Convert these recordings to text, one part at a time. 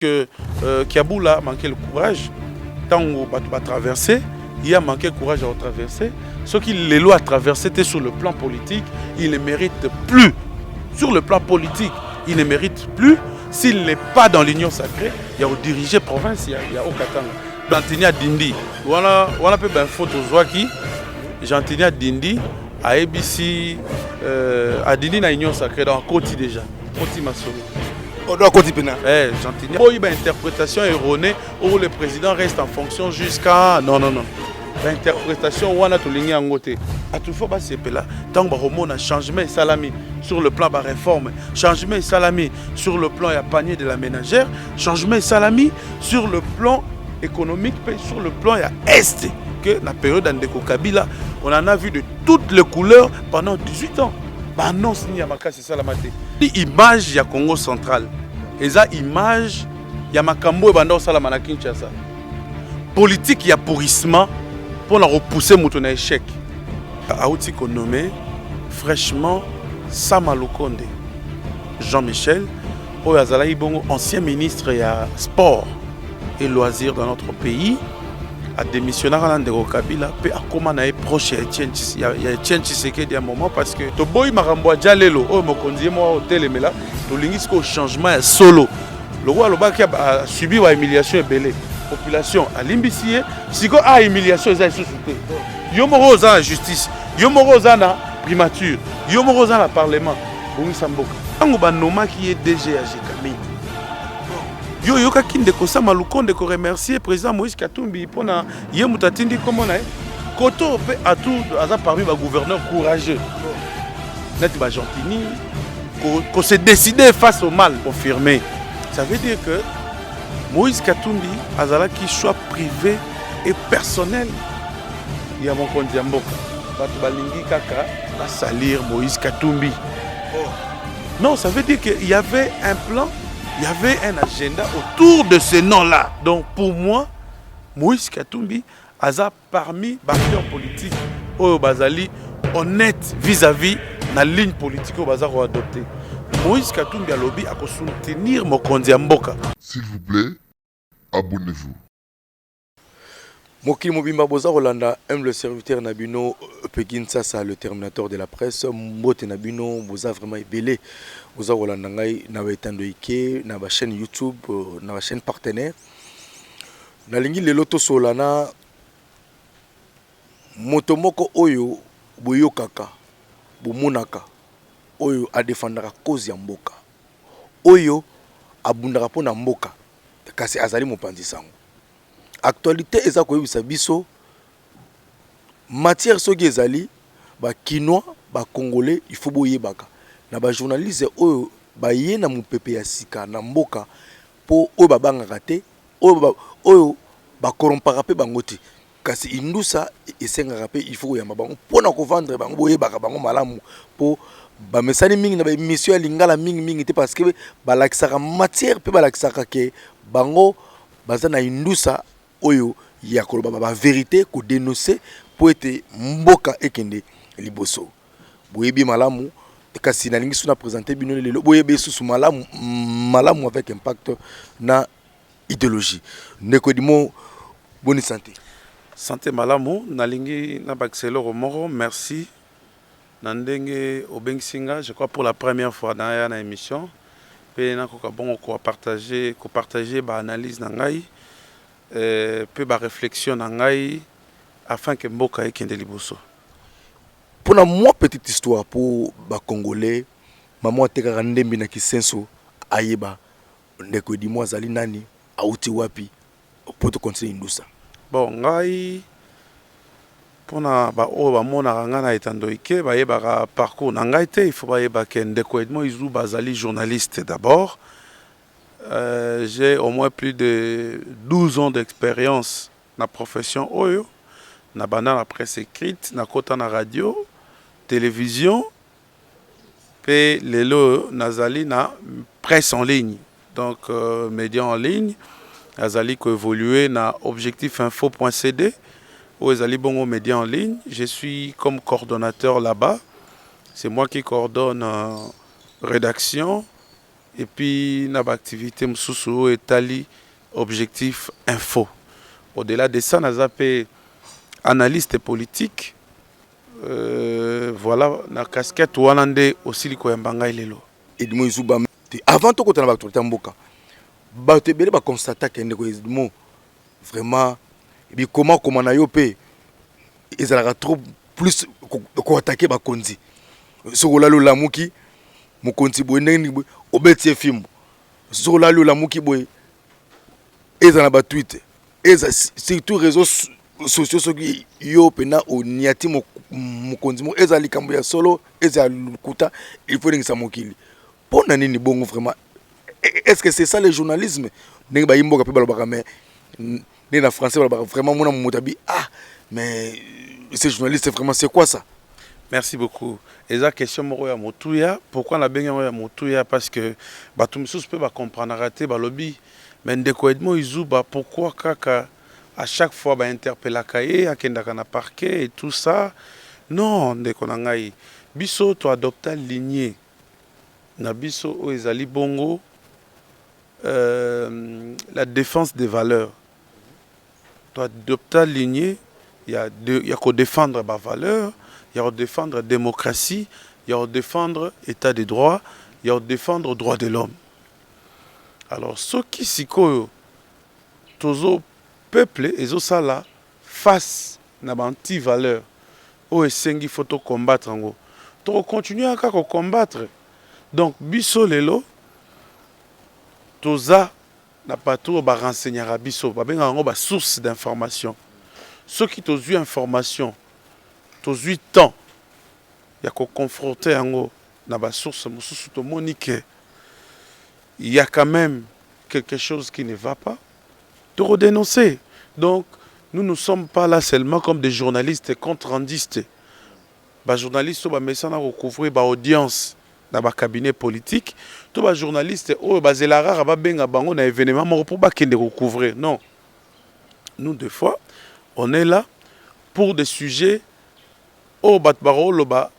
Que Kiabula manquait le courage ntango bato batraverse, ye a manqué courage ya kotraverse. Soki lelo atraverse te sur le plan politique, il ne mérite plus. Sur le plan politique, il ne mérite plus, s'il n'est pas dans l'Union sacrée, ya kodiriger province ya Haut-Katanga. Gentiny adindi wana wana mpe bainfo tozwaki. Gentiny adindi, ayebisi adindi na Union sacrée, donc akoti déjà, akoti masolo. Odo akoti mpena. Eh, Gentiny oyo, bainterprétation erronée où le président reste en fonction jusqu'à... Non, non, non, bainterprétation wana tolingi yango te. Bato faut basepela ntango bakomona changement esalami sur le plan baréforme, changement esalami sur le plan ya panier de la ménagère, changement esalami sur le plan économique mpe sur le plan ya Est, que na période ya ndeko Kabila, on en a vu de toutes les couleurs pendant 18 ans. Baannonce nini ya makasi esalama te? Image ya Congo Central eza image ya makambo oyo ebanda kosalama na Kinshasa, politique ya pourrissement mpona repousser moto na échec. Auti konommer fraîchement Sama Lukonde Jean-Michel, oyo azalaki bongo ancien ministre ya Sport et Loisirs dans notre pays. Adémissionnaka na ndeko Kabila mpe akóma na ye proche ya Etienne Tshisekedi ya moment, parce que toboyi makambo ya lelo oyo mokonzi ye moko otelemela. Tolingi sikoyo changement ya solo. Lokola alobaki asubi ba humiliation ebele, population alimbisi ye. Sikoyo a humiliation eza lisusu te. Yo moko oza na justice, yo moko oza na primature, yo moko oza na parlement, bongisa mboka. Ntango banomaki ye DG ya Gécamines, yo oyokaki ndeko Sama Lukonde koremercier président Moïse Katumbi mpona ye moto atindi nkombo na ye koto? Mpe atu aza parmi bagouverneur courageux neti baGentiny ko se décider face au mal confirmé. Ça veut dire que Moïse Katumbi azalaki choix privé et personnel ya mokonzi ya mboka. Bato balingi kaka basalir Moïse Katumbi. Non, ça veut dire qu'il y avait un plan, il y avait un agenda autour de ce nom-là. Donc pour moi, Moïse Katumbi aza parmi baacteurs politiques oyo bazali honnête vis-à-vis na ligne politique oyo baza koadopter. Moïse Katumbi alobi akosoutenir mokonzi ya mboka. S'il vous plaît, abonnez-vous. Mokili mobimba boza kolanda humble serviteur na bino Pekin Sasa, le terminateur de la presse. Mbote na bino, boza vraiment ebele boza kolanda ngai na baetando ike, na bachaîne YouTube, na bachaîne partenaire. Nalingi lelo tosola na moto moko oyo boyokaka, bomonaka, oyo adefendaka cause ya mboka, oyo abundaka mpo na mboka, kasi azali mopanzi sango. Actualité eza koyebisa biso matière. Soki ezali bakinois, bacongolais, il faut boyebaka na bajournaliste oyo baye na mopepe ya sika na mboka, mpo oyo babangaka te, oyo bakorompaka mpe bango te. Kasi indusa esengaka mpe il faut koyamba bango mpona kovendre bango. Boyebaka bango malamu mpo bamesani mingi na baémission ya lingala mingimingi te, parce que balakisaka matière mpe balakisaka ke bango baza na indusa oyo ya koloba bavérité, kodénoncer mpo ete mboka ekende liboso. Boyebi malamu, kasi nalingi so na présente bino lelo, boyebi lisusu malamu malamu avec impact na idéologie. Ndeko Edimo, boni santé? Santé malamu. Nalingi nabakisa eloko moko. Merci na ndenge obengisi nga. Je crois pour la première fois naya na émission mpe nakoka bongo kopartage baanalyse na ngai mpe baréflexion na ngai afin ke mboka ekende liboso. Mpona mwa petite histoire mpo bacongolais, mama atekaka ndembi na Kisenso ayeba ndeko Edimo azali nani, auti wapi, mpo tocontinue indusa. Bon, ngai, mpona baoyo bamonaka ngai na etando ike, bayebaka parcours na ngai te, il faut bayeba ke ndeko Edmond Izuba azali journaliste d'abord. J'ai au moins plus de 12 ans d'expérience na profession oyo. Na banda na presse écrite, nakota na radio, télévision, mpe lelo nazali na presse en ligne, donc média en ligne. Azali koévoluer na objectifinfo.cd, oyo ezali bongo média en ligne. Je suis comme coordonnateur là-bas, c'est moi qui coordonne rédaction. Et puis na ba activités mosusu oyo etali Objectif Info. Au-delà de ça, naza pe analyste politique. Voilà, na casquette wana nde osili koyamba ngai lelo. Edmond Izuba, avant tokota na ba actualité ya mboka, bato ebele ba constataka ndeko Edmond, vraiment bikomakoma na yo mpe ezalaka trop plus koatake bakonzi. Soki olali olamuki, mokonzi boye, ndenge nini boye, obeti ye fimbo. Soki olali olamuki boye, eza na batweet, eza surtout réseaux sociaux. Soki yo mpena oniati mokonzi moko, eza likambo ya solo, eza ya lokuta, il faut elengisa mokili. Mpo na nini bongo vraiment? Est ce que c'est ça le journalisme, ndenge bayi mboka mpe balobaka? Mais ndenge na français balobaka, vraiment mona moto abi: «Ah, mais ce journaliste, vraiment, c'est quoi ça?» Merci beaucoup. Eza question moko ya motuya. Pourquoi nabengi yango ya motuya? Parce que bato mosusu mpe bacomprendraka te. Balobi: «Mais ndeko Edmond Izuba, pourquoi kaka à chaque fois bainterpellaka ye, akendaka na parquet et tout ça?» Non, ndeko na ngai, biso toadopta lignée na biso oyo ezali bongo la défense des valeurs. Toadopta lignée ya kodéfendre bavaleur, ya kodéfendre démocratie, ya kodéfendre état de droit, ya kodéfendre droit de l'homme. Alors soki sikoyo tozo peuple ezosala face na baanti-valeur oyo esengi fo tocombattre yango, tokocontinue kaka kocombattre. Donc biso lelo toza na bato oyo barenseignaka biso, babengaka yango basource d'information. Soki tozwi information, tozwi temps ya koconfronte yango na basource mosusu, tomoni ke il y a quand même quelque chose qui ne va pas, tokodénoncer. Donc nous ne sommes pas là seulement comme des journalistes compte-rendistes, bajournaliste oyo bamesana kocouvrir baaudience na bacabinet politique, to bajournaliste oyo bazela kaka babenga bango na événement moko mpo bakende kocouvrir. Non, nous, des fois, on est là pour des sujets oyo bato bakoloba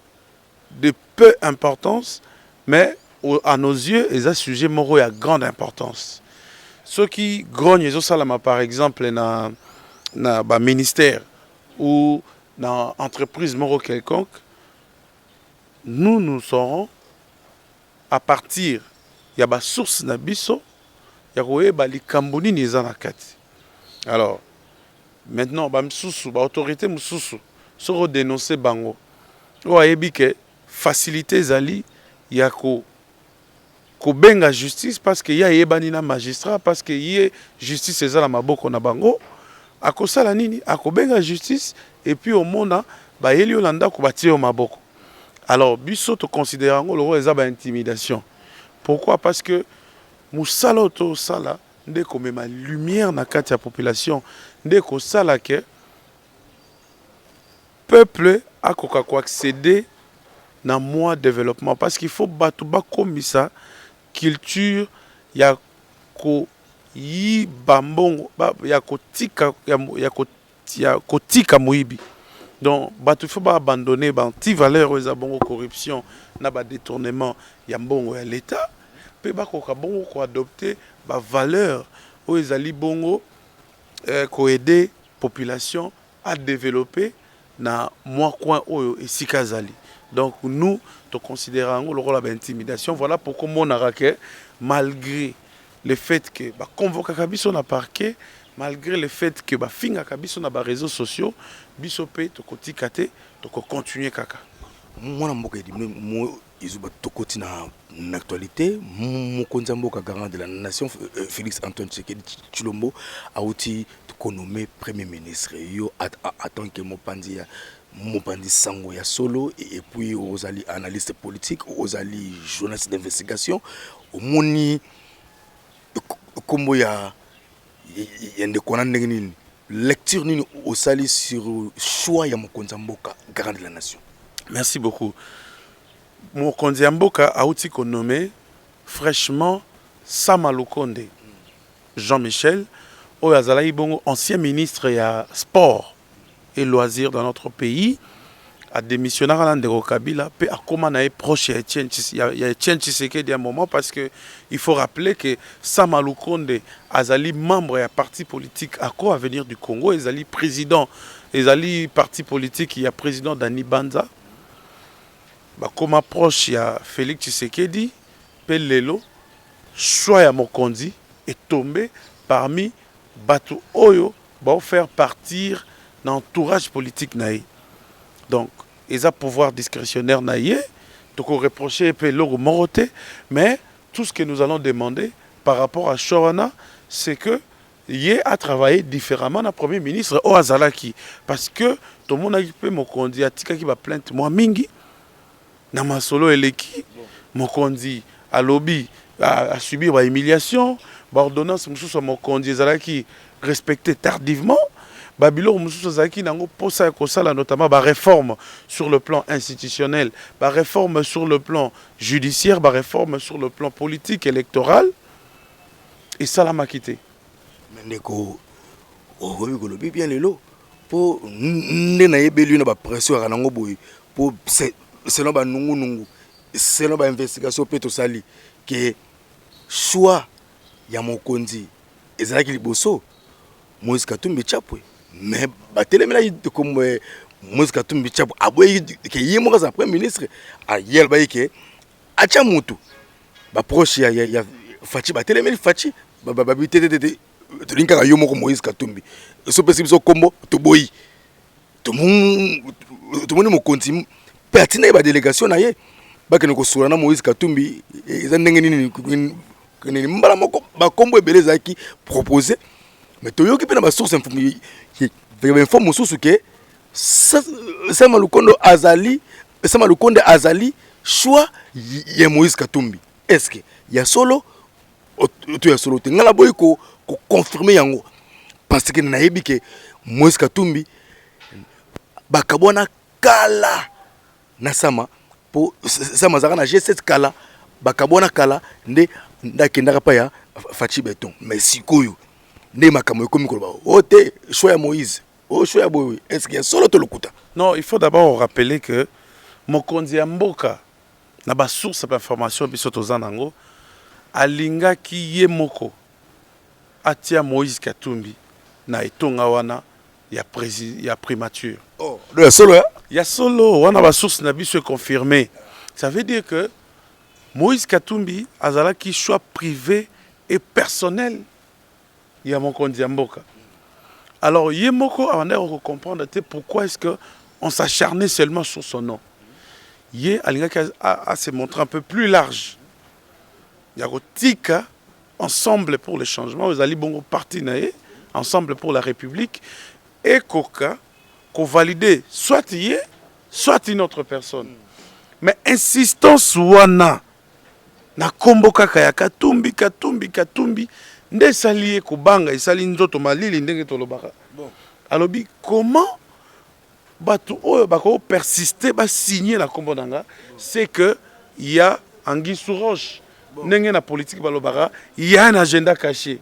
de peu importance, mais à nos yeux eza sujet moko ya grande importance. Soki grogne ezosalama, par exemple, na baministère ou na entreprise moko quelconque, nous, nous saurons à partir ya basource na biso ya koyeba likambo nini eza na kati. Alors maintenant, bamisusu, baautorité mosusu, soki odénonce bango, oyo ayebi ke facilité ezali ya kobenga justice, parce que ye ayebani na magistrat, parce que ye justice eza na maboko na bango, akosala nini? Akobenga justice et puis omona bayeli yo na ndako, batie yo maboko. Alors biso toconsidère yango lokola eza baintimidation. Pourquoi? Parce que mosala oyo tosala nde komema lumière na kati ya population, nde kosala ke peuple akoka koaccéder na mwa développement, parce qu'il faut bato bakomisa culture ya koyiba mbongo, ya kotika, ya kotika moyibi. Donc bato, il faut baabandonne baanti-valeur oyo eza bongo corruption na badétournement ya mbongo ya l'État, mpe bakoka bongo koadopte bavaleur oyo ezali bongo koaider population à développer na mwa coin oyo esika azali. Donc nous, toconsidère yango lokola baintimidation. Voilà pourquoi omonaka ke malgré le fait que baconvokaka biso na parquet, malgré le fait que bafingaka biso na baréseaux sociaux, biso mpe tokotika te, tokocontinue kaka. Mwana mboka Edmond Izuba, tokoti na actualité. Mokonzi ya mboka, garant de la nation, Félix Antoine Tshisekedi Tshilombo, auti konommer premier ministre. Yo, en tant que mopanzi ya mopanzi sango ya solo, et puis ozali analyste politique, ozali journaliste d'investigation, omoni nkombo ya ndeko wana ndenge nini? Lecture nini osali sur choix ya mokonzi ya mboka, garant de la nation? Merci beaucoup. Mokonzi ya mboka auti konommer fraîchement Sama Lukonde Jean-Michel, oyo azalaki bongo ancien ministre ya sport et loisirs dans notre pays. Adémissionnaka na ndeko Kabila mpe akóma na ye proche ya Etienne Tshisekedi un moment, parce que il faut rappeler que Sama Lukonde azali membre ya parti politique Accord Avenir du Congo, ezali président, ezali parti politique ya président Dani Banza. Bakóma proche ya Félix Tshisekedi mpe lelo choix ya mokonzi etombe parmi bato oyo baofaire partir na entourage politique na ye. Donc eza pouvoir discrétionnaire na ye, tokoreproche mpe eloko moko te. Mais tout ce que nous allons demander par rapport à choix wana, c'est que ye a travaillé différemment na premier ministre oyo azalaki, parce que tomonaki mpe mokonzi atikaki baplainte mwa mingi na masolo eleki. Mokonzi alobi asubir bahumiliation, baordonnance mosusu ya mokonzi ezalaki respecté tardivement, babiloko mosusu azalaki nango mposa ya kosala, notamment baréforme sur le plan institutionnel, baréforme sur le plan judiciaire, baréforme sur le plan politique, électoral, esalamaki te. Mais ndeko, okomi kolobi bien lelo mpo nde nayebeli yo na bapression yaka nango boye, mpo selon banungunungu, selon bainvestigation mpe tosali ke choix ya mokonzi ezalaki liboso Moïse Katumbi Chapwe, mais batelemelaki kombo Moïse Katumbi Chapwe. Aboyaki ke ye moko azala premier ministre. Aye alobaki ke atya mutu baproche ya Fatshi. Batelemeli Fatshi, babi te, te, te, tolingi kaka yo moko Moïse Katumbi. So opesi biso kombo, toboyi. Tomoni mokonzi mpe atindaki badélégation na ye bakende kosola na Moïse Katumbi. Eza ndenge nini nini? Mbala moko bakombo ebele ezalaki proposé, mais toyoki mpe na basource, bainfo mosusu ke Sama Lukondo azali, Sama Lukonde azali choix ya Moïse Katumbi. Est ce que ya solo to ya solo te? Ngai naboyi koconfirme yango, parce que nayebi ke Moïse Katumbi bakabwana kala na Sama, mpo Sama azalaka na G7 kala, bakabwana kala nde akendaka mpa ya Fatshi Béton. Mais sikoyo nde makambo ekomi koloba o te, choix ya Moïse, o choix ya boye. Est ce que ya solo to lokuta? Non, il faut d'abord rappeler que mokonzi ya mboka, na basource d'information biso toza nango, alingaki ye moko atia Moïse Katumbi na etonga wana ya primature. Oh, ya solo ya? Ya solo wana, basource na biso econfirmé. Ça veut dire que Moïse Katumbi azalaki choix privé et personnel ya mokonzi ya mboka. Alors ye moko abandaki kocomprendre te pourquoi est-ce que on s'acharnait seulement sur son nom. Ye alingaki à se montrer un peu plus large ya kotika Ensemble pour le changement, ezali bongo parti na ye, Ensemble pour la République, ekoka kovalider soit ye, soit une autre personne. Mais insistance wana na nkombo kaka ya Katumbi, Katumbi, Katumbi nde esali ye kobanga, esali nzoto malili ndenge tolobaka. Alobi comment bato oyo bakopersiste basigne na nkombo na nga? C'est que ya anguille sous roche. Ndenge na politique balobaka, ya un agenda caché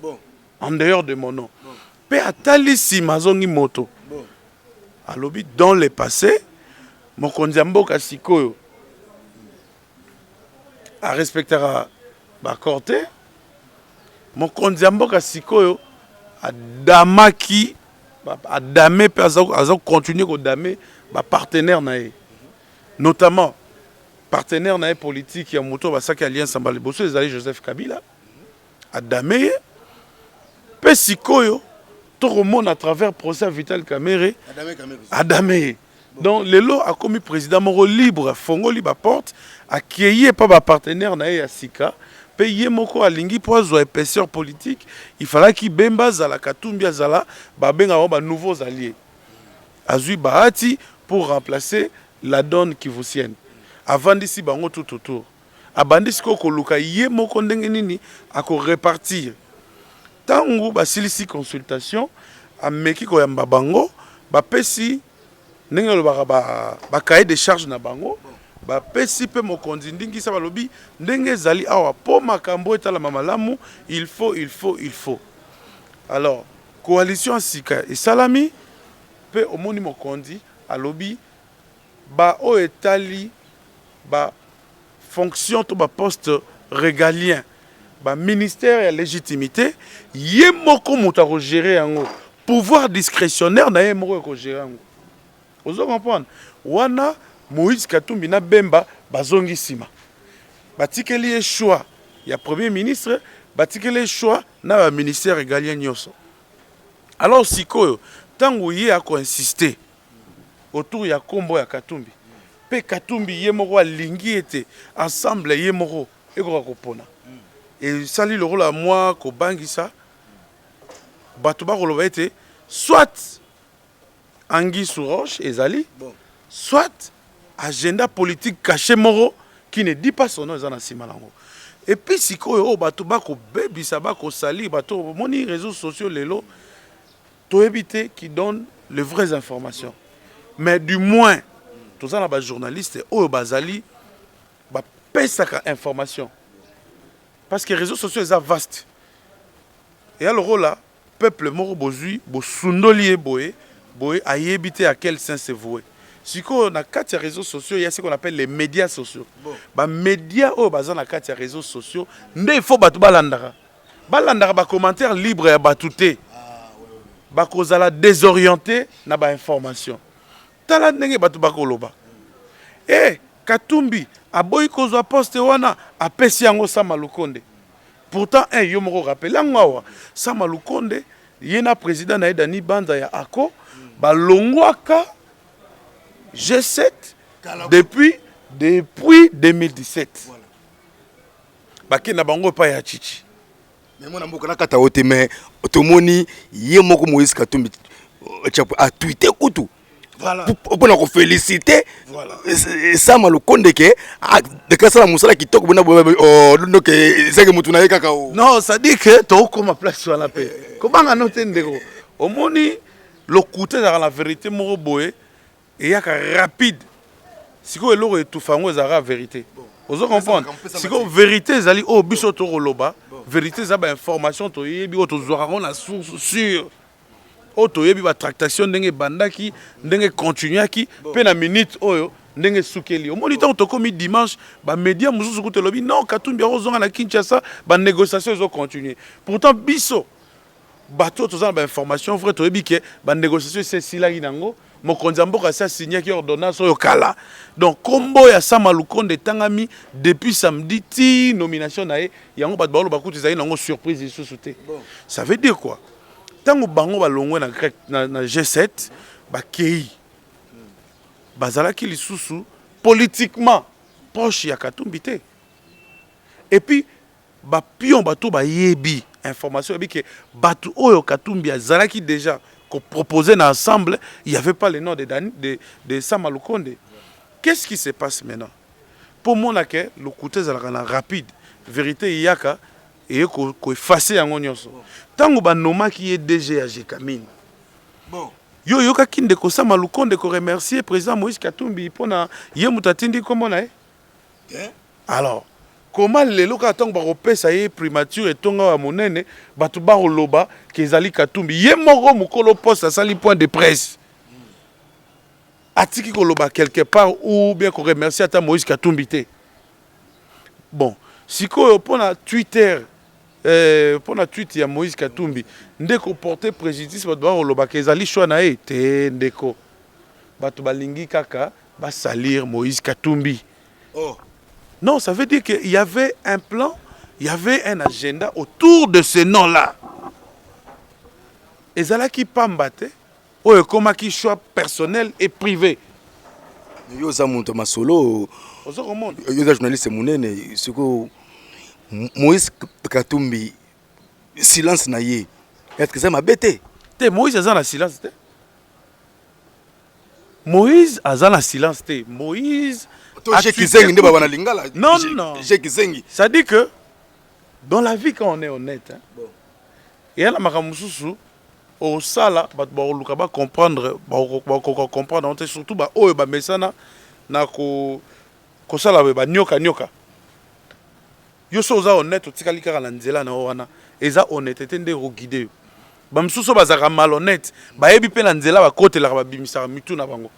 en dehors de mon nom. Mpe atali nsima, azongi moto, alobi dans le passé mokonzi ya mboka sikoyo arespectaka baaccord te. Mokonzi ya mboka sikoyo adamaki, adame mpe aza continuer kodame bapartenaire na ye, notamment partenaire na ye politique ya moto oyo basaki alliance mbala liboso, ezali Joseph Kabila. Adame ye mpe sikoyo tokomona à travers procès ya Vital Kamerhe, adame ye. Donc lelo akomi président moko libre, afongoli baporte, akei epa bapartenaire na ye ya sika. Mpe ye moko alingi mpo azwa épaisseur politique, il fallaki Bemba azala, Katumbi azala, babengaka bango banouveaux alliés. Azwi Bahati pour remplacer la donne kivusienne, avandisi bango tout autour. Abandi sikoyo koluka ye moko ndenge nini akorepartir. Ntango basilisi consultation, ameki koyamba bango, bapesi ndenge alobaka bacahier de charge na bango, bapesi mpe mokonzi ndingisa. Balobi ndenge ezali awa, mpo makambo etalama malamu, il faut, il faut, il faut. Alors coalition ya sika esalami mpe omoni mokonzi alobi. Baoyo etali bafonction to baposte régalien, baministère ya légitimité, ye moko moto akogérer yango, pouvoir discrétionnaire na ye moko ekogérer yango. Ozo comprendre? Wana Moïse Katumbi na Bemba bazongi nsima, batikeli ye choix ya premier ministre, batikeli ye choix na baministère régalien nyonso. Alors sikoyo, ntango ye akoinsiste autour ya nkombo ya Katumbi, mpe Katumbi ye moko alingi ete ensemble ye moko ekoka kopona, esali lokola mwa kobangisa bato. Bakoloba ete soit anguille sous roche ezali, soit agenda politique caché moko qui ne dit pas son nom eza na nsima nango. Et puis sikoyo, oyo bato bakobebisa, bakosali bato, omoni réseaux sociaux lelo, toyebi te qui donne les vraies informations. Mais du moins toza na bajournaliste oyo bazali bapesaka information, parce que réseaux sociaux eza vaste. Eya lokola peuple moko bozwi, bosundoli ye boye boye, ayebi te à quel saint se vouer. Sikoyo na kati ya réseaux sociaux, ya ce qu'on appelle les médias sociaux. Bamédia oyo baza na kati ya réseaux sociaux nde il faut bato balandaka, balandaka bacommentaire libre ya bato te, bakozala désorienté na bainformation. Tala ndenge bato bakoloba e Katumbi aboyi kozwa poste wana, apesi yango Sama Lukonde. Pourtant un yo moko rappele yango awa, Sama Lukonde ye na président na ye Dani Banza ya ako balongwaka G7 depuis 2017, bakende na bango epai ya Chichi. Mais mwana mboka, nakata yo te, mais tomoni ye moko Moïse Katumbi atwite kutu mpona koféliciter Sama Lukonde ke dekasala mosala kitoko bona donc ezaki motu na ye kaka o. Non, c'est-à-dire que tokokoma place wana mpe kobanga no te, ndeko. Omoni, lokuta ezalaka na vérité moko boye eyaka rapide. Sikoyo eloko etufa yango ezalaka vérité. Ozo comprendre? Sikoyo vérité ezali oyo biso tokoloba. Vérité eza bainformation toyebi, oyo tozwaka yango na source sûre, oyo toyebi batractation ndenge ebandaki, ndenge continuaki, mpe na minute oyo ndenge esukeli. Omoni, ntango tokómi dimanche, bamédia mosusu kutu elobi non, Katumbi akozonga na Kinshasa, banégociation ezocontinue. Pourtant biso bato oyo toza na bainformation vrai, toyebi ke banégociation esi esilaki nango, mokonzi ya mboka asi asignaki ordonnance oyo kala. Donc kombo ya Sama Lukonde etangami depuis samedi ti nomination na ye. Yango bato baoloba kutu ezali nango surprise lisusu te. Ça veut dire quoi? Ntango bango balongwe na grec na G7, bakei, bazalaki lisusu politiquement proche ya Katumbi te. Et puis bapion, bato bayebi information, yebi ke bato oyo Katumbi azalaki déjà koproposer na ensemble, il y avait pas le nom de Sama Lukonde. Qu'est-ce qui se passe maintenant? Mpo mona ke lokuta ezalaka na rapide, vérité eyaka eye koeffacer yango nyonso. Ntango banomaki ye DG ya Gécamines, yo oyokaki ndeko Sama Lukonde koremercier président Moïse Katumbi mpona ye moto atindi nkombo na ye? Alors comment lelo kaka ntango bakopesa ye primature, etonga ya monene, bato bakoloba ke ezali Katumbi? Ye moko mokolo poste asali point de presse, atiki koloba quelque part ou bien koremercier ata Moïse Katumbi te. Bon, sikoyo mpona Twitter, mpona tweet ya Moïse Katumbi nde koporte préjudice, bato bakolobaka ezali choix na ye te. Ndeko, bato balingi kaka basalir Moïse Katumbi. Non, ça veut dire qu'il y avait un plan, il y avait un agenda autour de ce nom-là. Ezalaki pamba te oyo ekomaki choix personnel et privé. Yo oza moto ya masolo. Oza komona. Yo oza journaliste monene. Sikoyo Moïse Katumbi, silence na ye, est-ce que eza mabe te? Te, Moïse aza na silence te. Moïse aza na silence te. Moïse to Kizengi nde baba na lingala. Non, non. Kizengi. Ça dit que dans la vie, quand on est honnête, hein, bon, eya na makambo mosusu osala, bato bakoluka bacomprendre, bakoka comprendre te, surtout baoyo bamesana na kosala boye banyoka nyoka. Yo so oza honnête, otikali kaka na nzela na yo wana, eza honnêteté nde ekoguide yo. Bamosusu oyo bazalaka malhonnête, bayebi mpe na nzela bakotelaka, babimisaka mitu na bango.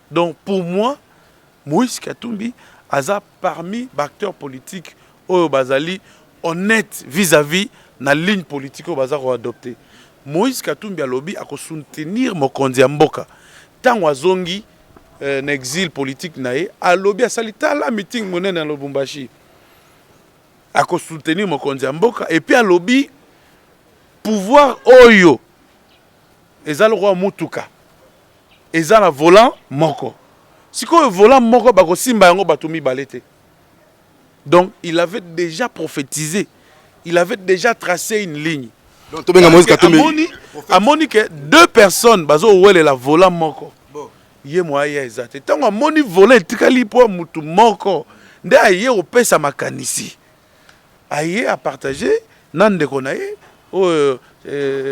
Donc pour moi, Moïse Katumbi aza parmi ba acteurs politiques oyo bazali honnête vis-à-vis na ligne politique oyo baza ko adopter. Moïse Katumbi alobi ako soutenir mokonzi ya mboka tango azongi na exil politique na ye, alobi asali tala meeting monene na Lubumbashi, ako soutenir mokonzi ya mboka et puis alobi pouvoir oyo eza lokola mutuka eza na volant moko, sikoyo volant moko bakosimba yango bato mibale te. Donc il avait déjà prophétisé, il avait déjà tracé une ligne. Donc tobenga Moïse Katumbi amoni, amoni que deux personnes bazowelela volant moko, ye mo aya eza te. Ntango amoni volant etikali mpo mutu moko, nde aye kopesa makanisi, aye apartage na ndeko na ye oyo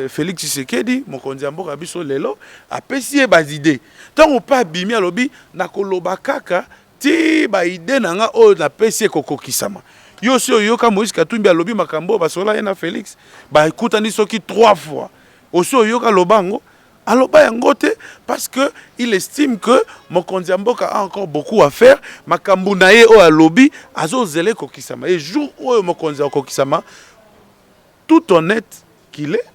Félix Tshisekedi, mokonzi ya mboka biso lelo. Apesi ye ba idées. Ntango mpe abimi, alobi nakoloba kaka ti ba idées na nga oyo napesi ekokokisama. Yo si oyoka Moïse Katumbi alobi makambo oyo basola ye na Félix, bakutani soki trois fois, osi oyoka aloba yango? Aloba yango te, parce que il estime que mokonzi ya mboka a encore beaucoup à faire. Makambo na ye oyo alobi azozela ekokisama. Et jour oyo mokonzi akokisama, tout honnête qu'il est,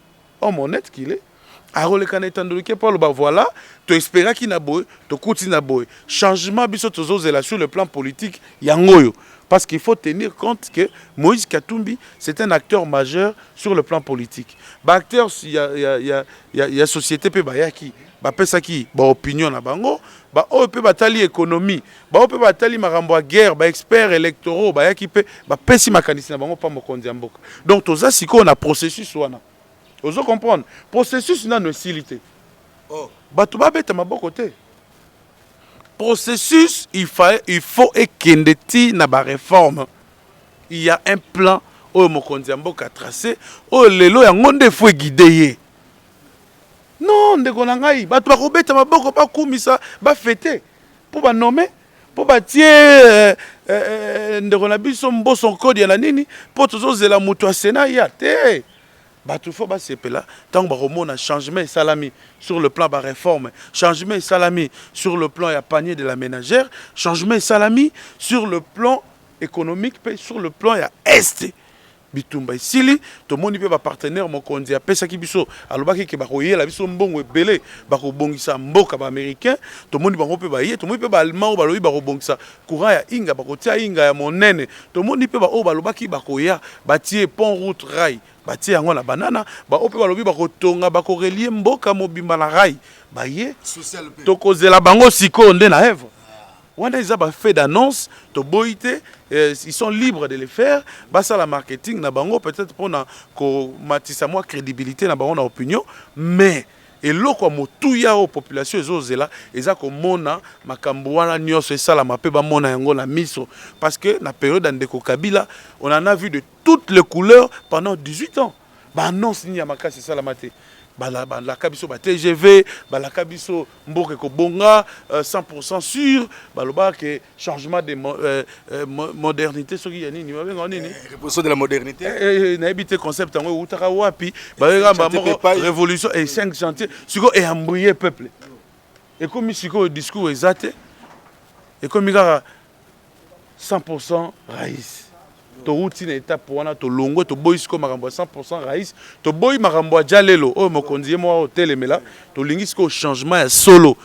homme honnête qu'il est, akoleka na etandolike mpo aloba: voilà, toespéraki na boye, tokuti na boye, changement biso tozozela sur le plan politique yango oyo. Parce qu'il faut tenir compte que Moïse Katumbi, c'est un acteur majeur sur le plan politique. Baacteur ya société mpe bayaki, bapesaki baopinion na bango, baoyo mpe batali économie, baoyo mpe batali makambo ya guerre, baexpert électoraux bayaki mpe bapesi makanisi na bango mpa mokonzi ya mboka. Donc toza sikoyo na processus wana, ozo comprendre? Processus nano esili te. Bato babeta maboko te. Processus, il faut ekende ti na baréforme. Il y a un plan oyo mokonzi ya mboka tracé, oyo lelo yango nde faut eguide ye. Non, ndeko na ngai, bato bakobeta maboko, bakumisa, bafete mpo banome, mpo batie ndeko na biso Mboso Nkodia na nini, mpo tozozela moto ya Sénat ya te. Bato faut basepela ntango bakomona changement esalami sur le plan baréforme, changement esalami sur le plan ya panier de la ménagère, changement esalami sur le plan économique mpe sur le plan ya Est. Bitumba esili. Tomoni mpe bapartenaire mokonzi apesaki biso, alobaki ke bakoyela biso mbongo ebele, bakobongisa mboka, baaméricain. Tomoni bango mpe baye. Tomoni mpe baallemand oyo balobi bakobongisa courant ya Inga, bakotia Inga ya monene. Tomoni mpe baoyo balobaki bakoya, batie pont, route, rail, batie yango na banana. Baoyo mpe balobi bakotonga, bakorelier mboka mobimba na rail, baye. Tokozela bango sikoyo nde na œuvre wana. Eza bafait d'annonce, toboyi te, ils sont libres de le faire, basala marketing na bango, peut-être mpona komatisa mwa crédibilité na bango na opinion. Mais eloko ya motuya oyo population ezozela eza komona makambo wana nyonso esalama mpe bamona yango na miso, parce que na période ya ndeko Kabila, on en a vu de toutes les couleurs pendant 18 ans. Baannonce nini ya makasi esalama te? Balaka biso ba TGV, balaka biso mboka ekobonga 100% sûr, balobaka ke changement de modernité, soki ya nini, babenga nini? Révolution de la modernité. Nayebi te concept yango eutaka wapi. Babengaka moko révolution et 5 chantier. Sikoyo eyambrie peuple, ekomi sikoyo discours eza te, ekomi kaka 100% raïs. Touti na étape wana, tolongwe, toboyi sikoyo makambo ya 100% raïs, toboyi makambo ya dia lelo oyo mokonzi ye moko otelemela. Tolingi sikoyo changement ya solo.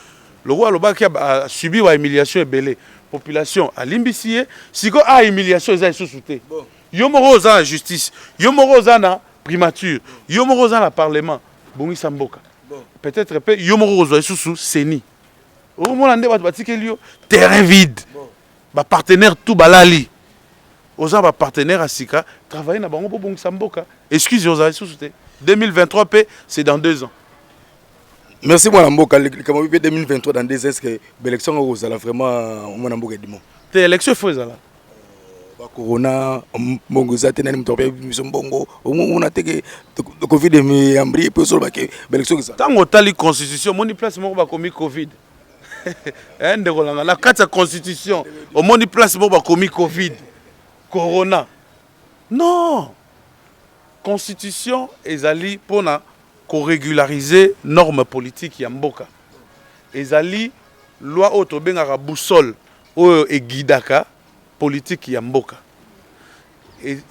Lokola alobaki asubi ba humiliation ebele, population alimbisi ye. Sikoyo a humiliation eza lisusu te. Yo moko oza na justice, yo moko oza na primature, yo moko oza na parlement, bongisa mboka. Peut-être mpe yo moko kozwa lisusu CENI. Okomona nde bato batikeli yo terrain vide, bapartenaire tout balali. Oza bapartenaire ya sika, travaille na bango mpo bongisa mboka. Excuse ozala lisusu te. 2023 mpe, c'est dans 2 ans. Merci, mwana mboka. Likambo mpe 2023 dans 2 ans, est ce que baélection yango kozala vraiment, mwana mboka Edimo? Te, élection efo ezala. Bacorona, mbongo eza te, nani moto ape biso mbongo? Omona te ke Covid yambri mpe osoloba ke baélection ezala? Ntango otali constitution, omoni place moko bakomi Covid? Ndeko nanga, na kati ya constitution omoni place moko bakomi Covid, corona? Non, constitution ezali mpona korégulariser norme politique ya mboka. Ezali loi oyo tobengaka boussole. Oyo eguidaka politique ya mboka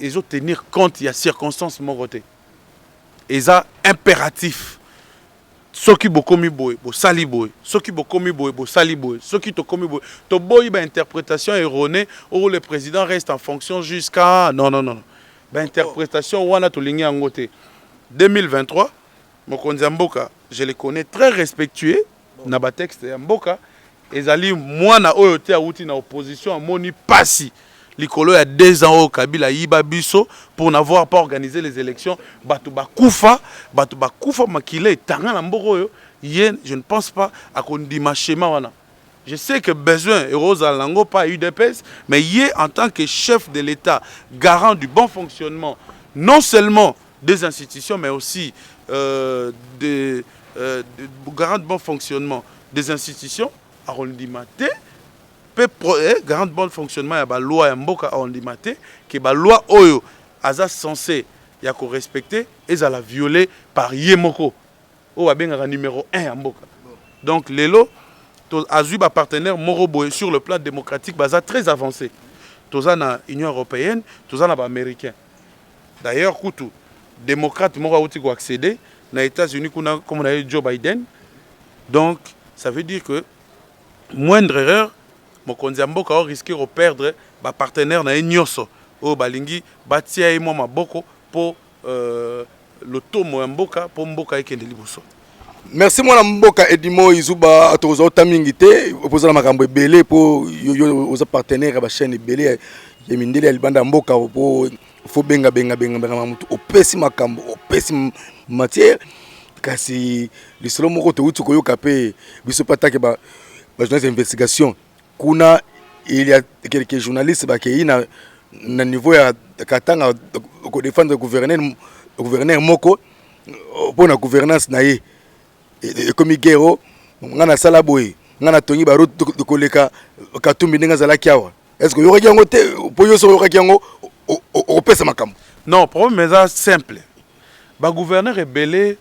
ezo tenir compte ya circonstance moko te. Eza imperatif. Soki bokomi boye bosali boye, soki bokomi boye bosali boye, soki tokomi boye, toboyi ba interpretation erronee où le president reste en fonction jusqu'à non non non. Ba interpretation wana tolingi yango te. 2023 mokonzi ya mboka je le connais très respectueux na ba texte ya mboka ezali mwana oyo te awuti na opposition amoni pasi likolo ya 2 ans oyo Kabila ayiba biso pour n'avoir pas organisé les élections. Bato bakufa, bato bakufa, makila etanga na mboka oyo. Ye, je ne pense pas akondima schéma wana. Je sais que besoin ekozala nango pas UDPS, mais ye en tant que chef de l'État, garant du bon fonctionnement non seulement des institutions mais aussi garant du bon fonctionnement des institutions, akondima te mpe garant du bon fonctionnement ya baloi ya mboka, akondima te ke baloi oyo aza censé ya korespecter ezala violé par ye moko oyo babengaka numéro 1 ya mboka. Donc lelo azwi bapartenaire moko boye sur le plan démocratique baza très avancé. Toza na Union européenne, toza na baaméricain. D'ailleurs kutu démocrate moko awuti koaccéder na États-Unis kuna, comme na ye Joe Biden. Donc ça veut dire que moindre erreur, mokonzi ya mboka orisquer koperdre bapartenaire na ye nyonso oyo balingi batia ye mwa maboko mpo lotomo ya mboka, mpo mboka ekende liboso. Merci, mwana mboka Edimo Izuba. Tokozwa ota mingi te mpo oza na makambo ebele, mpo yo oza partenaire ya bachaîne ebele ya mindele ya libanda ya mboka, mpo fo benga benga benga benga motu opesi makambo, opesi matière. Kasi lisolo moko touti koyoka mpe biso mpe atake bajournaliste ya investigation kuna, il y a quelques journalistes bakei na niveau ya Katanga kodéfendre gouverneur moko mpo na gouvernance na ye. Ekomi guerre: "Ngai nasala boye, ngai natongi baroute koleka Katumbi ndenge azalaki awa." Est ce que oyokaki yango te? Mpo yo soki oyokaki yango, okopesa makambo. Non, problème eza simple: bagouverneur ebele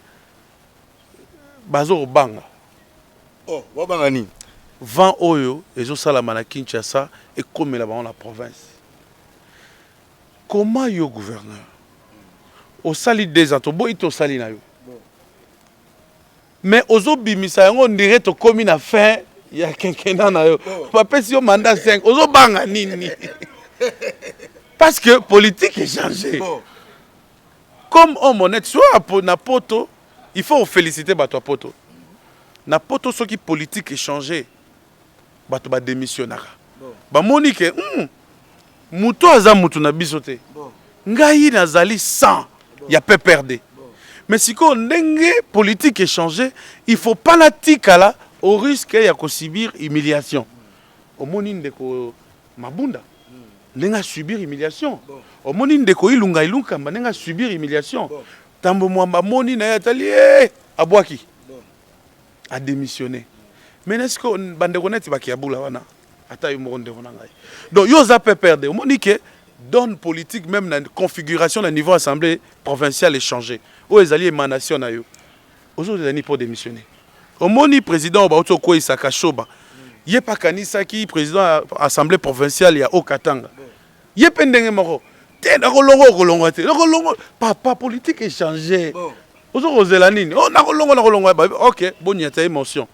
bazokobanga. Oh, babanga nini? Vent oyo ezosalama na Kinshasa ekomela bango na province. Comment yo gouverneur osali 2 ans, toboyi, tosali na yo, mais ozobimisa yango ondire tokomi na fin ya quinquennat na yo, bapesi yo mandat 5, ozobanga nini? Parce que politique echangé. Comme homme honnête, soit na poto, il faut féliciter bato ya poto. Na poto, soki politique echangé, bato badémissionnaka. Bamoni ke moto aza mutu na biso te. Ngai nazali 100 ya PPRD, mais sikoyo ndenge politique echangé, il faut pas natikala au risque ya kosubir humiliation. Omoni ndeko Mabunda ndenge asubir humiliation, omoni ndeko Ilunga Ilunkamba ndenge asubir humiliation. Tambo Mwamba amoni na ye, atali e, abwaki, adémissionné. Mais est-ce que bandeko neti bakiabula wana, ata yo moko ndeko na ngai, donc yo oza PPRD, omoni ke donne politique, même na configuration na niveau assemblée provinciale echangé, oyo ezali émanation na yo, ozozali mpo démissionner. Omoni président oyo bauti okweyisaka Shoba, ye mpe akanisaki président ya assemblée provinciale ya Haut-Katanga, ye mpe ndenge moko te: "Nakolongo, okolongwa te, nakolongo." Papa, politique echangé, ozo kozela nini? "Oh, nakolongo, nakolongo." Ok, boniata ye motion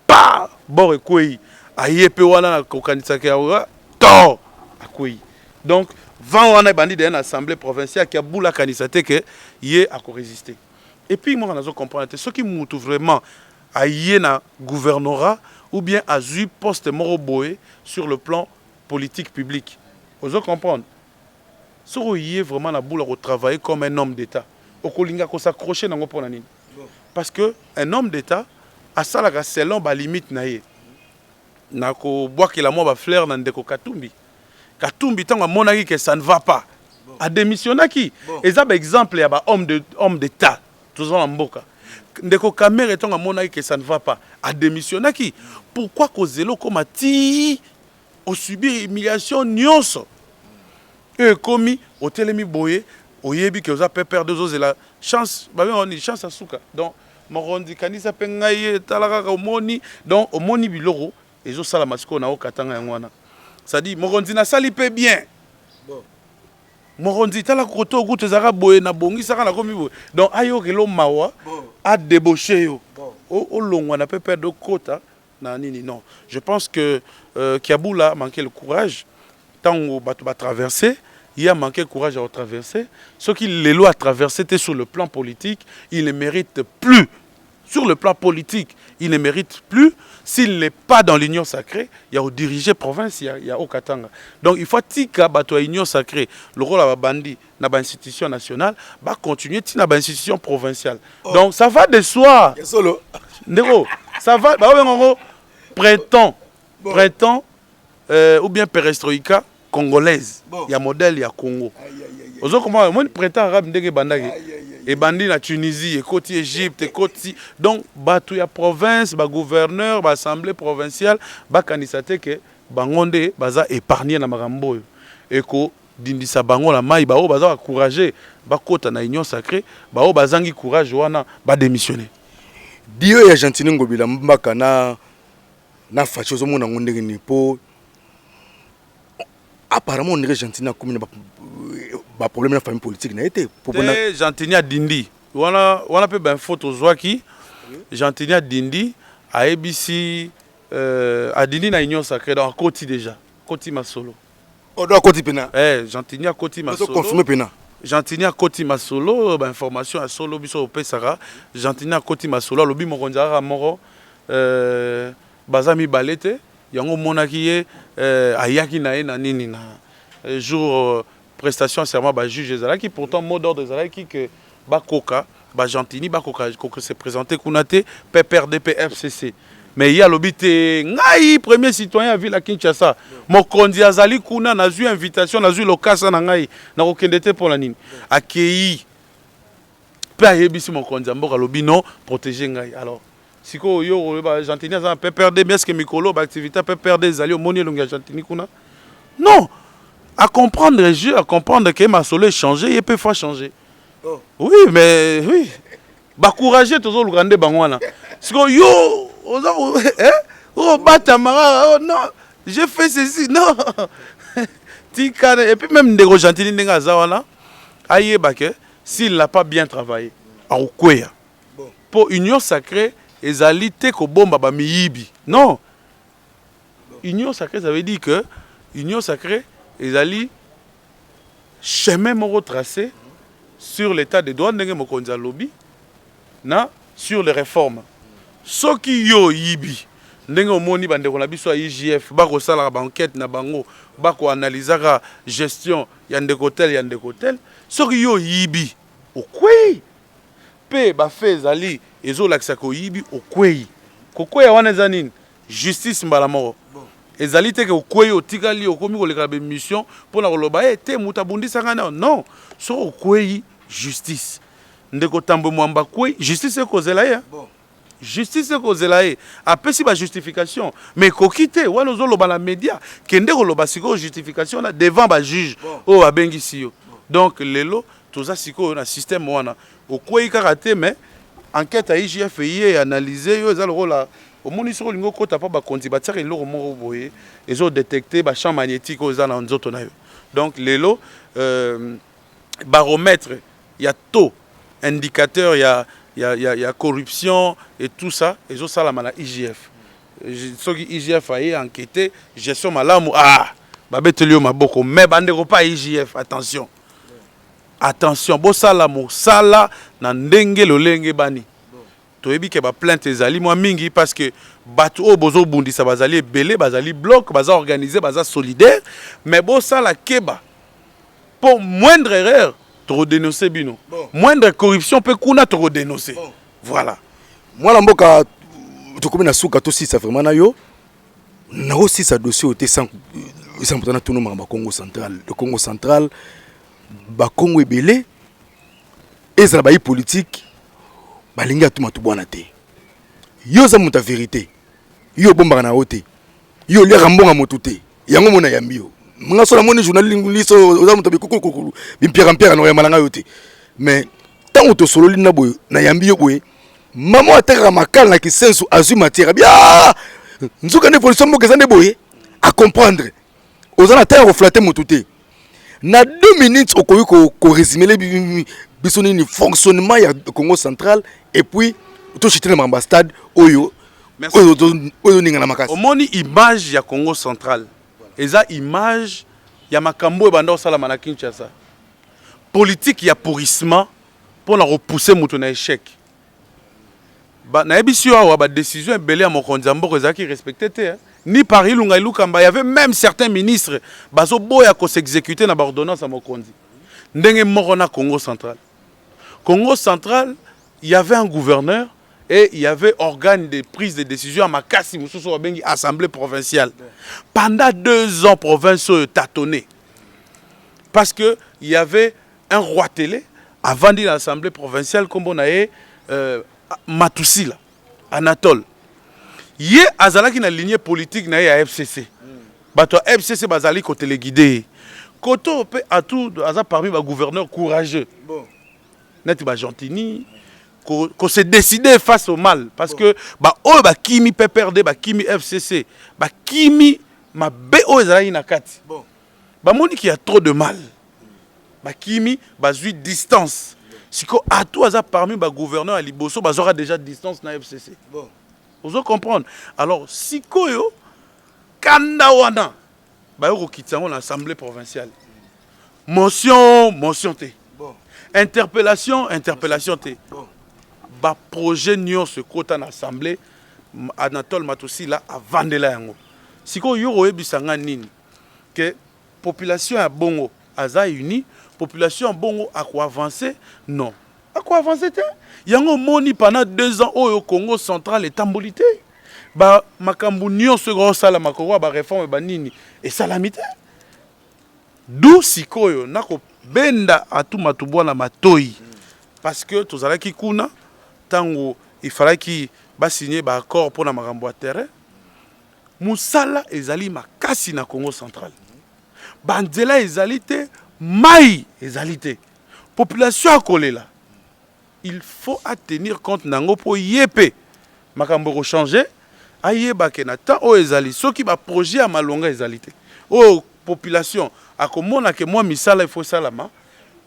pa bor ekwei, aye mpe wana nakokanisaka ya to akwei. Donc vent wana ebandi deya na assemblée provinciale ki abula, akanisa te ke ye akorésister. Et puis moko nazo comprendre te, soki mutu vraiment aye na gouvernorat ou bien azwi poste moko boye sur le plan politique publique, ozo comprendre, soki oye vraiment na bula kotravailler comme un homme d'État, okolinga kos'accrocher nango mpo na nini? Parce que un homme d'État asalaka selon balimite na ye. Na kobwakela mwa bafleur na ndeko Katumbi. Katumbi, ntango amonaki ke ça ne va pas, adémissionnaki. Eza baexemple ya bahomme de, homme d'état toza na mboka. Ndeko Kamerhe, ntango amonaki ke ça ne va pas, adémissionnaki. Pourquoi kozela okóma ti osubir humiliation nyonso oyo ekomi, otelemi boye, oyebi ke oza PPRD, ozozela chance, babengaka nini, chance ya suka? Donc mokonzi, kanisa mpe ngai ye, tala kaka, omoni. Donc omoni biloko ezosalama sikoyo na okatanga yango wana. C'est-à-dire mokonzi nasali mpe bien. Mokonzi, tala koto okuta ezalaka boye, nabongisaka, nakomi boye. Donc ayokelo mawa, adébauche yo, olongwa na PPRD, okota na nini. Non, je pense que Kiabula manquait le courage. Ntango bato batraverse, ye a manqué courage ya kotraverse. Soki lelo atraverse te, sur le plan politique il ne mérite plus. Sur le plan politique, il ne mérite plus, s'il n'est pas dans l'Union sacrée, ya kodiriger province ya Haut-Katanga. Donc il faut tika bato ya Union sacrée lokola babandi na bainstitution nationale, bacontinue ntina bainstitution provinciale. Donc ça va de soi. Ya solo. Ndeko, ça va, baobenga yango printemps, printemps ou bien perestroïka congolaise. Ya modèle ya Congo. Ozokoma omoni printemps arabe ndenge ebandaki, ebandi na Tunisie, ekoti Égypte, ekoti. Donc bato ya province, bagouverneur, baassemblée provinciale, bakanisa te ke bango nde baza épargne na makambo oyo ekodindisa bango na mai. Baoyo baza bacourage bakota na Union sacrée, baoyo bazangi courage wana badémissionne. Dio ya Gentiny Ngobila Mbaka na Fatshi, ozomona yango ndenge nini? Mpo apparemment on dirait Gentiny akomi na baproblème na famille politique na ye te. Te, Gentiny adindi wana wana mpe bainfo tozwaki. Gentiny adindi, ayebisi adindi na Union sacrée, donc akoti déjà, akoti masolo. Odo akoti mpena? Eh, Gentiny akoti masolo. Confirme mpena? Gentiny akoti masolo, bainformation ya solo biso opesaka. Gentiny akoti masolo, alobi mokonzi kaka moko, baza mibale te. Yango omonaki ye ayaki na ye na nini na jour prestation serment bajuge ezalaki. Pourtant mot d'ordre ezalaki ke bakoka, bagentini bakoka se présenter kuna te, PPRD mpe FCC. Mais ye alobi te: ngai premier citoyen ya ville ya Kinshasa, mokonzi azali kuna, nazwi invitation, nazwi lokasa na ngai, nakokende te mpo na nini? Akei mpe ayebisi mokonzi ya mboka, alobi: non, protege ngai. Alors sikoyo yo oyeba Gentini aza na PPRD, mais est-ce que mikolo baactivité ya PPRD ezali, omoni elongi ya Gentini kuna? Non, à comprendre jeu, à comprendre ke masolo échange, ye mpe faut changer. Oh. Oui, mais oui, bacourage tozoluka nde bango wana. Sikoyo yo oza obatama kaka: oh non, j'ai fait ceci. Non, tika. Et puis même ndeko Gentini, ndenge aza wana, ayeba ke s'il n'a pas bien travaillé, akokweya. Mpo Union sacrée ezali te kobomba bamiyibi, non. Union sacrée, ça veut dire que Union sacrée ezali chemin moko tracé sur l'état de droit, ndenge mokonzi alobi, na sur les réformes. Soki yo oyibi, ndenge omoni bandeko na biso ya IGF bakosalaka baenquête na bango, bakoanalizaka gestion ya ndeko tel, ya ndeko tel, soki yo oyibi, okwei. Mpe bafe ezali ezolakisa koyibi, okwei. Kokweya wana eza nini? Justice mbala moko. Ezali te ke okwei, otikali, okomi koleka na baémission mpona koloba e te moto abundisaka. Non, non, soki okwei, justice. Ndeko Tambwe Mwamba akwei, justice ekozela ye. Justice ekozela ye. Apesi bajustification, mais ekoki te wana ozoloba na média. Kende koloba sikoyo justification na devant bajuge oyo babengisi yo. Donc lelo toza sikoyo na système wana. Okwei kaka te, mais enquête ya IGF ye analyse yo. Eza lokola omoni soki olingi okota mpo bakonzi batiaka eloko moko boye, ezodétecte bachamp magnétique oyo eza na nzoto na yo. Donc lelo baromètre ya taux indicateur ya corruption et tout ça ezosalama na IGF. Soki IGF aye enquête, gestion malamu, ah, babeteli yo maboko. Mais bandeko pa IGF, attention, attention, bosala mosala na ndenge lolenge bani. Toyebi ke baplainte ezali mwa mingi, parce que bato oyo bozobundisa bazali ebele, bazali bloc, baza organisé, baza solidaire. Mais bosala keba, mpo moindre erreur, tokodénonce bino. Moindre corruption mpe kuna, tokodénonce. Voilà. Mwana mboka, tokomi na suka. Tosisa vraiment na yo, nakosisa dossier oyo te sans pourtant natuna makambo ya Congo Central. Le Congo Central, bakongo ebele, ezala bayi politique, balingi Atou Matubuana te. Yo oza moto ya vérité, yo obombaka na yo te, yo oliaka mbonga motu te. Yango mona yambi yo nga so namoni journaliste oza moto bikukulukulu, bimpiaka mpiaka na oyamba na ngai yo te. Mais ntango tosololi na boye, nayambi yo boye, mama atekaka makala na Kisensu azwi matière abi: ah, nzoka nde évolution mboka eza nde boye. Acomprendre. Oza na temps ya koflatter motu te. Na 2 minutes okoki korésumer biso nini fonctionnement ya Congo Central et puis tochite na makambo ya stade oyo oyo oningana makasi. Omoni, image ya Congo Central eza image ya makambo oyo ebanda kosalama na Kinshasa, politique ya pourrissement mpona kopousser moto na échec. Nayebisi yo awa, badécision ebele ya mokonzi ya mboka ezalaki respecté te, hein? Ni par Ilunga Ilukamba. Il y avait même certains ministres bazoboya kos'exécuter na baordonnance ya mokonzi. Ndenge moko na Congo Central. Congo Central, il y avait un gouverneur et il y avait organe de prise de décision ya makasi mosusu oyo babengi assemblée provinciale. Pendant 2 ans, province oyo tâtonné parce que il y avait un roi télé avandi na assemblée provinciale, nkombo na ye Matusila Anatole. Ye azalaki na lignée politique na ye ya FCC. Bato ya FCC bazali kotéléguider ye. Koto mpe atu aza parmi bagouverneur courageux neti bagentini ko se décider face au mal, parce que baoyo bakimi PPRD, bakimi FCC, bakimi mabe oyo ezalaki na kati. Bamoni qu'il y a trop de mal, bakimi, bazwi distance. Siko atu aza parmi bagouverneur ya liboso bazwaka déjà distance na FCC. Ozo comprendre? Alors sikoyo kanda wana bayo kokitisa yango na assemblée provinciale. Motion, motion te. Interpellation, interpellation te. Baprojet nyonso ekota na assemblée, Anatole Matusila avandela yango. Sikoyo yo koyebisa nga nini ke population ya bongo aza uni? Population ya bongo akoavance? Non, akoavance te. Yango omoni pendant 2 ans oyo Congo Central etamboli te. Makambo nyonso ekosalama kokoa baréforme banini esalami te. Du sikoyo nakobenda Atou Matubuana matoi, parce que tozalaki kuna ntango ifalaki basigner baaccord mpona makambo ya terrain. Mosala ezali makasi na Congo Central, banzela ezali te, mai ezali te, population akolela. Il faut atenir compte nango mpo ye mpe makambo ekochange. Ayeba ke na temps oyo ezali, soki baprojet ya malonga ezali te oyo population akomona ke mwa misala ifo esalama,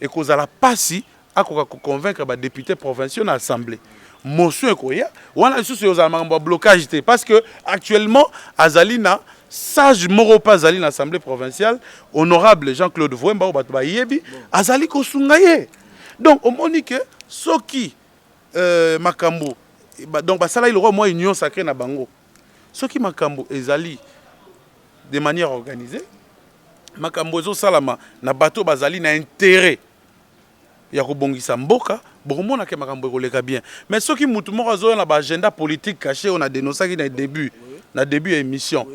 ekozala mpasi akoka koconvaincre badéputé provinciaux na assemblée. Motion ekoya wana lisusu ekozala makambo ya blocage te, parce que actuellement azali na sage moko mpe azali na assemblée provinciale, honorable Jean-Claude Vuemba, oyo bato bayebi, azali kosunga ye. Donc omoni ke soki makambo donc basalaki lokola mwa union sacrée na bango, soki makambo ezali de manière organisée, makambo ezosalama na bato bazali na intérêt ya kobongisa mboka, bokomona ke makambo ekoleka bien. Mais soki mutu moko azoya na baagenda politique caché oyo na dénonçaki na début ya émission,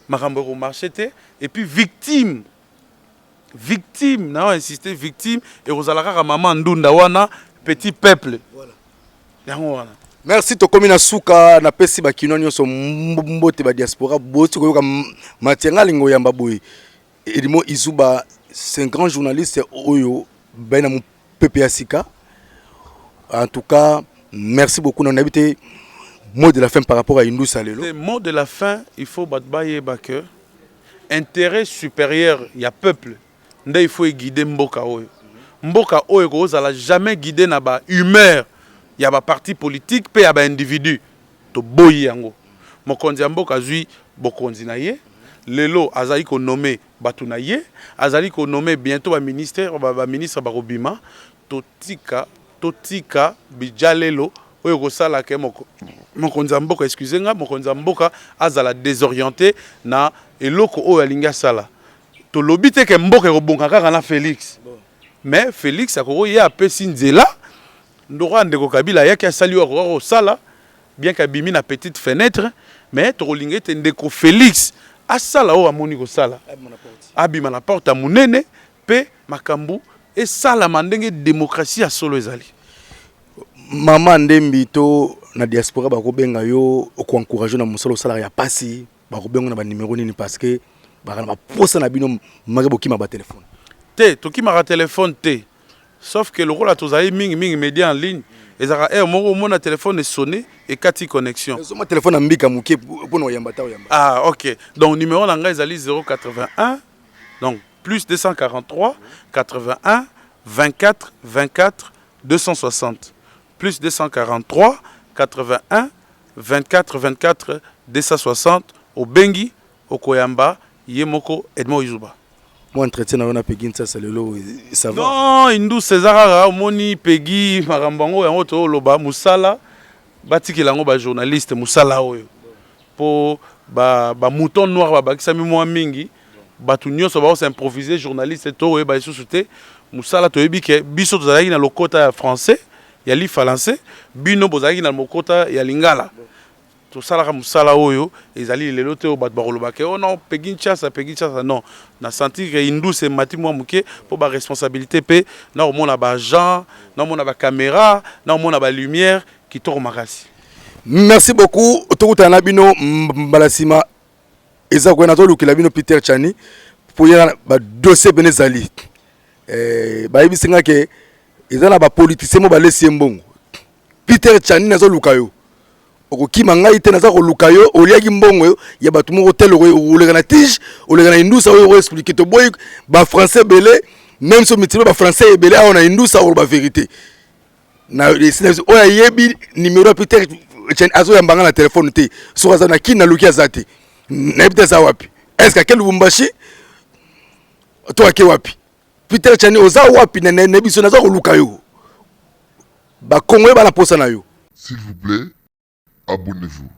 makambo ekomarche te. Et puis victime, victime na insiste, victime ekozala kaka mama ndunda wana, petit peuple. Yango wana. Merci, tokomi na suka. Napesi bakinois nyonso mbote, badiaspora. Boti koyoka Matianga alingi oyamba boye Edimo Izuba, c'est un grand journaliste oyo bai na mopepe ya sika. En tout cas, merci beaucoup. Na nayebi te, mot de la fin par rapport à Indusa lelo? Le mot de la fin, il faut bato bayeba que intérêt supérieur ya peuple nde il faut eguide mboka oyo. Mboka oyo ekozala jamais guidé na bahumeur ya baparti politique mpe ya baindividu. Toboyi yango. Mokonzi ya mboka azwi bokonzi na ye lelo, azali konommer bato na ye, azali konommer bientôt baministère, baministre bakobima. Totika, totika bijalelo oyo ekosala ke mokonzi ya mboka, excuse nga, mokonzi ya mboka azala désorienté na eloko oyo alingi asala. Tolobi te ke mboka ekobonga kaka na Félix, mais Félix akoki ye apesi nzela ndoko ya ndeko Kabila ayaki asali oyo akoka kosala, bien ke abimi na petite fenêtre. Mais tokolinga ete ndeko Félix asala oyo amoni kosala, abima na porte ya monene mpe makambo esalama ndenge démocratie ya solo ezali. Mama Ndembi to na diaspora bakobenga yo, okoencourage na mosala osalaka ya pasi, bakobenga na banimero nini? Parce que baka na baposa na bino make bokima batelefone. Te, tokimaka telefone te. Sauf que lokola tozali mingi mingi media en ligne, ezalaka heure moko omona telefone esonne, ekati connexion. Ezoma telefone na mbika moke mpona oyamba ta oyamba. Ah ok, donc numéro na ngai ezali 081, donc plus 243 81 24 24 260, plus 243 81 24 24 260. Obengi, okoyamba ye moko Edmond Izuba. Mwa entretien na yo na Peggy Nsasa lelo, ça va? Non, Indus eza kaka omoni Peggy, makambo yango yango tooloba mosala, batikela yango bajournaliste mosala oyo, mpo bamouton noir babakisami mwa mingi. Bato nyonso baos'improvise journaliste, to oyeba lisusu te mosala. Toyebi ke biso tozalaki na lokota ya français, ya lifalanse, bino bozalaki na lokota ya lingala. Tosalaka mosala oyo ezali lelo te oyo bato bakoloba ke oh non, Peggy Ntiasa, Peggy Ntiasa. Non, na sentir ke Indus emati mwa moke mpo baresponsabilité mpe na komona baagent, na komona bacaméra, na komona balumière kitoko makasi. Merci beaucoup, tokutana na bino mbala nsima. Eza koya, nazolukela bino Peter Chani mpo ye badossier pene ezali. Bayebisi nga ke eza na bapoliticien mo balesi ye mbongo. Peter Chani, nazoluka yo, okokima ngai te, naza koluka yo. Oliaki mbongo ya bato moko tel, oleka na tige, oleka na Indusa oyo oexplike. Toboyi bafrançais ebele, même so mitime bafrançais ebele awa na Indusa, okoloba vérité na oyo ayebi numéro ya Peter azoyamba nga na telefone te. Soki aza na Kini, naluki, aza te, nayebi te aza wapi. Est ce que ake Lubumbashi to ake wapi? Peter Chani, oza wapi? Na biso naza koluka yo, bakongo bana posa na yo. S'il vous plaît, abonnez-vous.